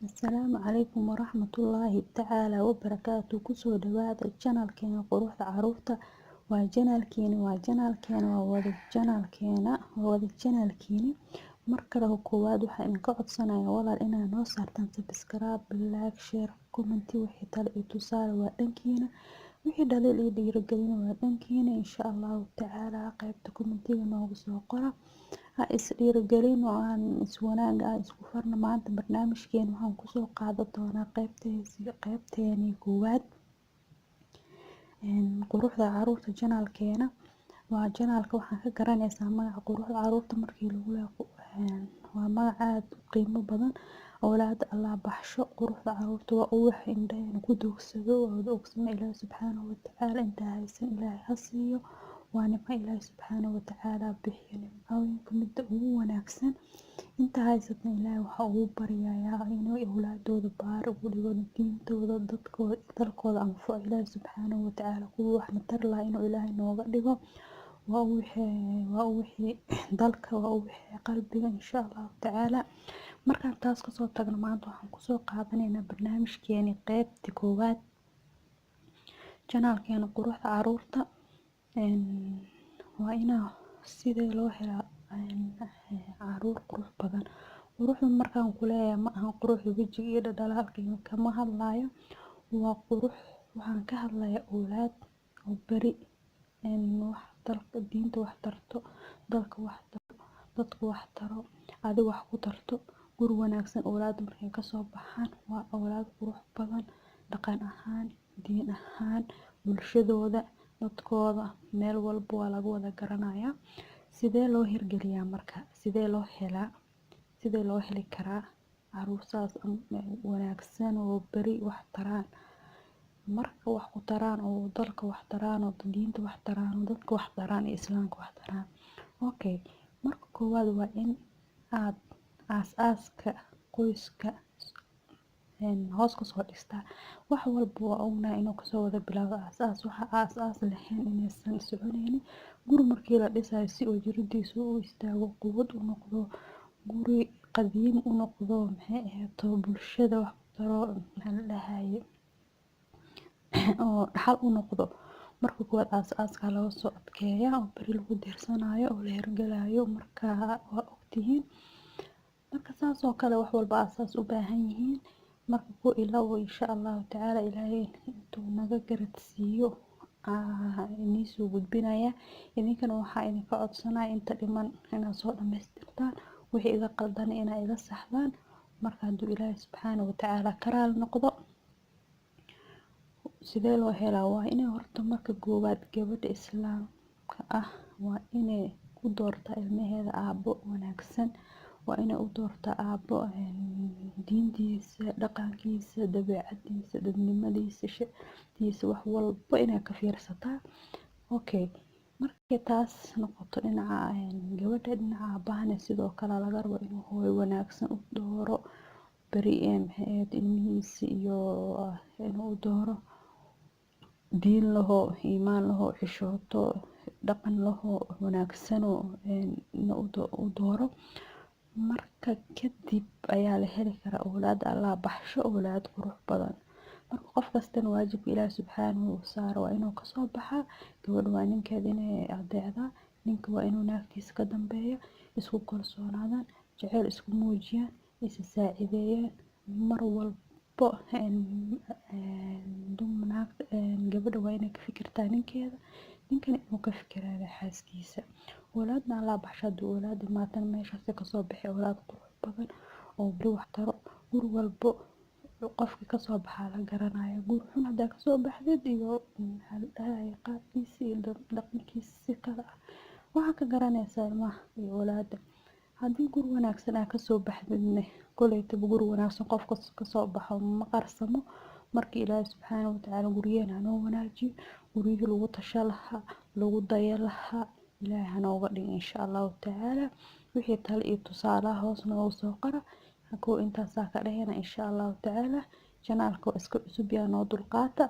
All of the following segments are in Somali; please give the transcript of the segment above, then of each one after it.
Asalaamu calaykum waraxmatullaahi tacaala wabarakaatu. Kusoo dhawaada channelkeena Quruxda Caruurta. Waa channelkeena, waa channelkeena, waa wada channelkeena, waa wada channelkeeni. Mar kale oo koowaad, waxaan idinka codsanayaa, walaal, inaad noo saartaan subscribe, like, share, comment. Wixii talo iyo tusaale waa dhankiina, wixii dhaliil iyo dhiirigelin waa dhankiina. Insha Allahu tacaala qaybta commentiga noogu soo qora. Ha is dhiirigelin oo aan is wanaaga aan isku farno. Maanta barnaamijkeena waxaan kusoo qaadan doonaa qaybteeni koowaad, Quruxda Caruurta channelkeena. Waa channelka, waxaan ka garanaysaa magaca Quruxda Caruurta markii lagu leeyahay, waa magac aad u qiimo badan. Awlaad Allah baxsho, quruxda caruurta waa ubax indhaheena ku doogsado. Waa wada ogsoon, Ilaahay subxaanahu watacaala inta haysan Ilaahay ha siiyo. Waa nimco Ilaahay subxaanahu watacaala bixiyo, nimcooyinka midda ugu wanaagsan. Inta haysatna Ilaahay waxa ugu baryayaa inuu awlaadooda baari ugu dhigo, diintooda, dadkooda, dalkooda anfaco. Ilaahay subxaanahu watacaala kuwa waxna tari lahaa inuu Ilaahay nooga dhigo. Waa wixii dalka, waa wixii qalbiga, insha Allahu tacaala. Markaan taas kasoo tagno, maanta waxaan kusoo qaadanaynaa barnaamijkeeni qeybta koowaad, channelkeena Quruxda Caruurta. Waa inaa sidee loo helaa caruur qurux badan? Quruxda markaan ku leeyahay, ma ahan quruxda wejiga iyo dhadhalaalka kama hadlayo. Waa qurux waxaan ka hadlayaa, awlaad oo beri wax dalka, diinta wax tarto, dalka wax taro, dadka wax taro, adi wax ku tarto. Guri wanaagsan awlaad markay kasoo baxaan, waa awlaad qurux badan, dhaqan ahaan, diin ahaan, bulshadooda, dadkooda, meel walba waa laga wada garanayaa. Sidee loo hirgeliyaa marka? Sidee loo helaa? Sidee loo heli karaa caruur saas wanaagsan oo beri wax taraan? Marka wax ku taraan oo dalka wax taraan oo diinta wax taraan oo dadka wax taraan iyo Islaamka wax taraan. Okay, marka koowaad waa in aad aas-aaska qoyska hoos kasoo dhistaa. Wax walba waa ognahay inuu kasoo wada bilaabo aas-aas. Waxa aas-aas lahayn inaysan soconaynin. Guri markii la dhisayo, si uu jiridiisa u istaago, quwad u noqdo, guri qadiim u noqdo, maxay ahaato, bulshada wax ku taro, maxaa la dhahaye, oo dhaxal u noqdo, marka koowaad aas-aaska laga soo adkeeyaa oo beri lagu diirsanayo oo la hirgalayo. Marka waa ogtihiin, marka saas oo kale wax walba aasaas u baahan yihiin. Marka ku ilawo, insha Allahu tacaala, Ilaahay intuu naga garadsiiyo inii soo gudbinaya. Idinkana waxaa idinka codsanaya inta dhiman inaad soo dhamaystirtaan, wixii iga qaldan inaa iga saxdaan. Marka hadduu Ilaahay subxaana watacaala ka raali noqdo, sidee loo helaa? Waa inay horta marka koowaad gabadha Islaamka ah waa inay ku doortaa ilmaheeda aabbo wanaagsan. Waa inay u doortaa aabbo diintiisa, dhaqankiisa, dabeecadiisa, dadnimadiisa, sharaftiisa, wax walba inay ka fiirsataa. Okay, markay taas noqoto dhinaca gabadha, dhinaca aabbahana sidoo kale laga rabo inuu hooyo wanaagsan u dooro, beri maxay ahayd, ilmihiisa, iyo inuu u dooro diin laho, iimaan laho, xishooto, dhaqan laho, wanaagsanoo inuu u dooro. Marka kadib ayaa la heli karaa awlaad Allah baxsho, awlaad qurux badan. Marka qof kastana waajibka Ilaahi subxaanahu saaro waa inuu kasoo baxaa. Gabadha waa ninkeeda inay adeecdaa, ninka waa inuu naagtiisa ka dambeeyo, isku kalsoonaadaan, jacayl isku muujiyaan, isa saacideeyaan mar walbo. Gabadha waa inay ka fikirtaa ninkeeda, ninkana inuu ka fikirayo xaaskiisa. Awlaadna Allah baxsho. Haddii awlaad imaatana, meeshaas kasoo bixi awlaad qurux badan oo beri wax taro. Guri walbo qofka kasoo baxaa la garanaya. Guri xun hadaa kasoo baxdid iyo, maxaa la dhahaye, qaabkiisa iyo dhaqankiisa si kale ah, waxaa ka garanaysaa ilmaha iyo awlaada. Haddii guri wanaagsan aa kasoo baxdidne, koleytaba guri wanaagsan qofka kasoo baxo ma qarsamo. Marka Ilaahay subxaana watacaala guryaheena hanoo wanaajiyo, guryihii lagu tasha lahaa, lagu daya lahaa, Ilaahay hanooga dhigo, insha Allahu tacaala. Wixii talo iyo tusaalaha hoos noogu soo qora. Kow intaasaa ka dhahayna, insha Allahu tacaala. Channelka waa iska cusub yahay, noo dulqaata.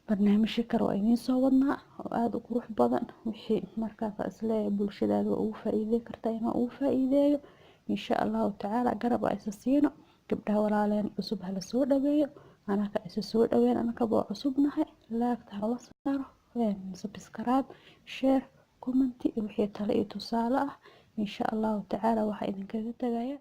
Barnaamijyo kale waa idiin soo wadnaa oo aada u qurux badan. Wixii markaas isleeyahay bulshadaada waa ugu faa'iidey kartaa, inaan ugu faa'iideeyo, insha Allahu tacaala. Garab aa isa siino. Gabdhaha walaaleen cusub hala soo dhaweeyo. Anaka isa soo dhaweyn, anakaba waa cusubnahay. Like-ta hala saaro, subscribe, share, comment iyo wixii talo iyo tusaale ah. Insha Allahu tacaala waxaa idinkaga tagaya.